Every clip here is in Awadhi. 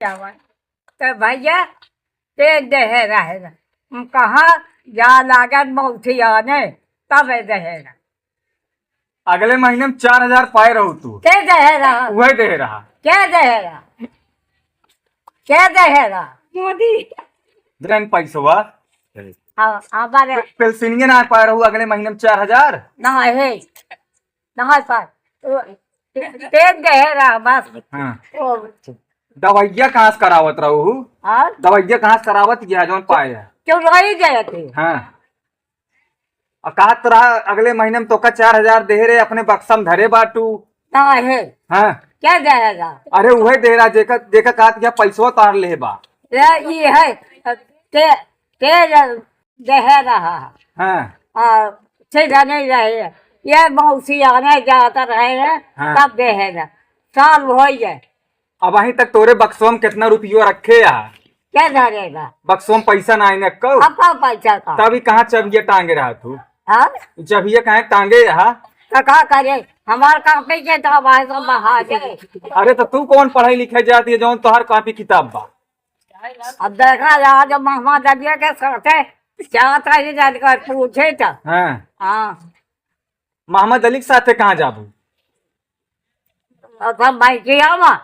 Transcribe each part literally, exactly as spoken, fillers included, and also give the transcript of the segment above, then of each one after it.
तो भैया, ते देहे रहे ना। हम कहाँ जा लागत मौसी आने, तब देहे ना। अगले महीने में चार हजार पाए रहू तू। के देहे रहा? वही देहे रहा। के देहे रहा? के देहे रहा? मोदी। जन पैसवा। हाँ, हमारे पेंशनिया ना पाए रहू अगले महीने में चार हजार? ना है, ना है पाए। तो ते देहे रहा बस। हाँ। ओ। दवाइया कहाँ से करावत रहू? हाँ? दवाइया कहाँ से करावत गया जौन पाए है? क्यों रही गए थे? हाँ। और कहत रहा अगले महीने में तोका चार हजार देहे रहे, अपने बक्सा में धरे बाटू। ना है। हाँ। क्या देहे रहा? अरे उहे देहे रहा, जेका, जेका कहत गया पैसवा तार ले बा। ये, ये है, ते, ते देहे रहा। हाँ। आ, सीधा नहीं रहे। ये मौसी आने जाता रहे हैं, हाँ। तब देहे रहा। साल हो गए। अबहीं तक तोरे बक्सवा में कितना रुपया रखे आ? क्या धरेगा? बक्सवा में पैसा ना आइने को? अब का पैसा का? तब ई कहाँ चबिया टांगे रहा तू? हाँ? ई चबिया कहाँ टांगे रहा? तो का करे? हमार कापी किताब है तो बहा दे। अरे तो तू कौन पढ़े लिखे जाती है जौन तोहार कापी किताब बा? अब देखा जाए जो महम्मद अली के साथे जात रही जान कर पूछे तो। हाँ। हाँ। महम्मद अली के साथे कहाँ जाबू? अब हम बैंकिया में।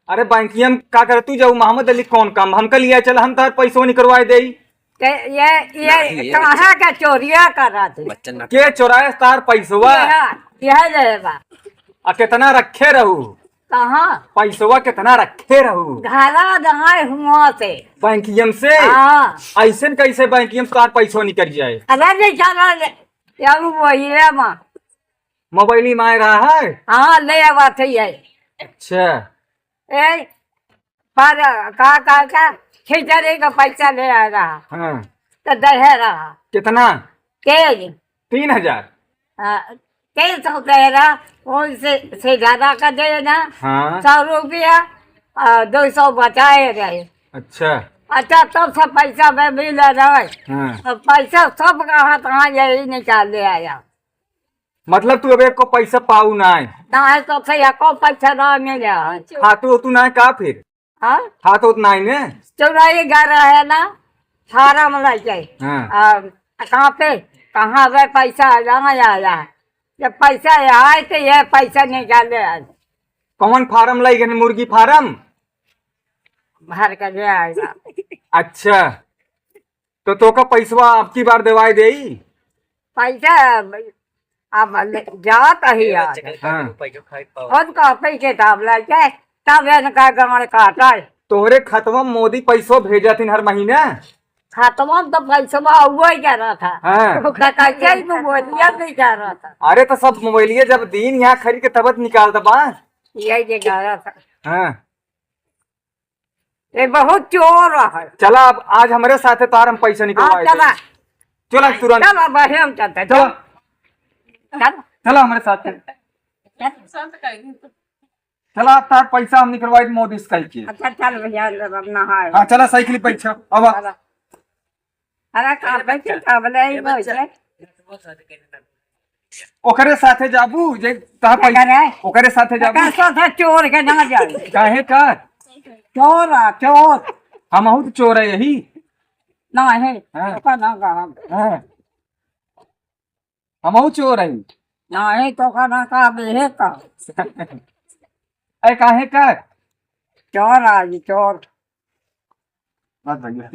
अरे बैंकिया में का करतू जाऊ? महम्मद अली कौन काम? हमका लिया चल, हम तार पैसो निकलवाए देई। ते ये, ये नहीं, ये कहाँ का चोरिया कर रहा थे? बच्चन ना के चोराए तार पैसवा? यह, यह लेबा। आ कितना रखे रहू? कहाँ? पैसवा कितना रखे रहू? घरा दहाए हुआ से। बैंकियम से? हाँ। ऐसन कैसे बैंकियम से तार पैसो निकल जाए? अरे नहीं चला ले, यार वही है माँ। मोबाइल में आए रहा है? हाँ, ले आवा थे ये। अच्छा। ए, पर का, का, का, खिचड़ी का पैसा ले आ रहा। हाँ। तो दे रहा। कितना? तेज। तीन हजार? हाँ, तीन सौ दे रहा, उनसे, से ज्यादा का दे ना। हाँ। सौ रुपया, आ, दो सौ बचाए रहे। अच्छा। अच्छा, तब से पैसा में मिल रहा है। हाँ। तो पैसा सब कहाँ, कहाँ यही निकाल ले आया। मतलब तू अब एको पैसा पाऊ नाय? नाय तो से एको पैसा ना मिले है। खातू ओतू नाय का फिर? हाँ? खात ओत नाय ने? चौराहे घर है ना, फार्म लेके। हाँ। आ, कहाँ पे, कहाँ पे पैसा जमा आया? जब पैसा आए तो ये पैसा निकाले आज। कौन फार्म लाई गए? मुर्गी फार्म? भर के ले आएगा। अच्छा। तो तोका पैसवा अब की बार देवाई देई? पैसा अब ले, जात ही यार। हाँ। खुद का पैसे तब लेके तब इनका गांड काटा है। तोहरे खतवा में मोदी पैसो भेजत हिन हर महीना। खतवा में तो पैसवा हुआ ही जा रहा था। हाँ। तो का कैसे ही मोबाइलिया भी जा रहा था। अरे तो सब मोबाइलिया जब दीन यहाँ खरीद के तबत निकाल दबा। यही जे जा रहा था। हाँ। ये बहुत चोर है। चला, अब आज हमरे साथे तार हम पैसा निकलवाए हाँ, चला। दे। चला तुरंत। चला, बढ़िया हम चलते हैं। चला। चल। चला हमरे साथे। चल। चला, तार पैसा हम निकलवाए मोदी से कह के। अच्छा, चल भैया, जब अब नहाए। हाँ, चला साइकिल पे चढ़। अब चला। अरे, कहाँ पे चल, अब ले ही ये बच्चा। बोल के। ओकरे साथे जाबू, जे तहार पैसा, करे? ओकरे साथे जाबू। एकर साथे चोर के ना जाए। काहे का? चोर आ, चोर। हमहू तो चोर है यही। ना है, हाँ। ओकर ना कहा। हाँ। हमहू चोर है। ना है, तो का ना कहा, बेहे का। अरे काहे का? चोर आ, ये चोर। बस भैया।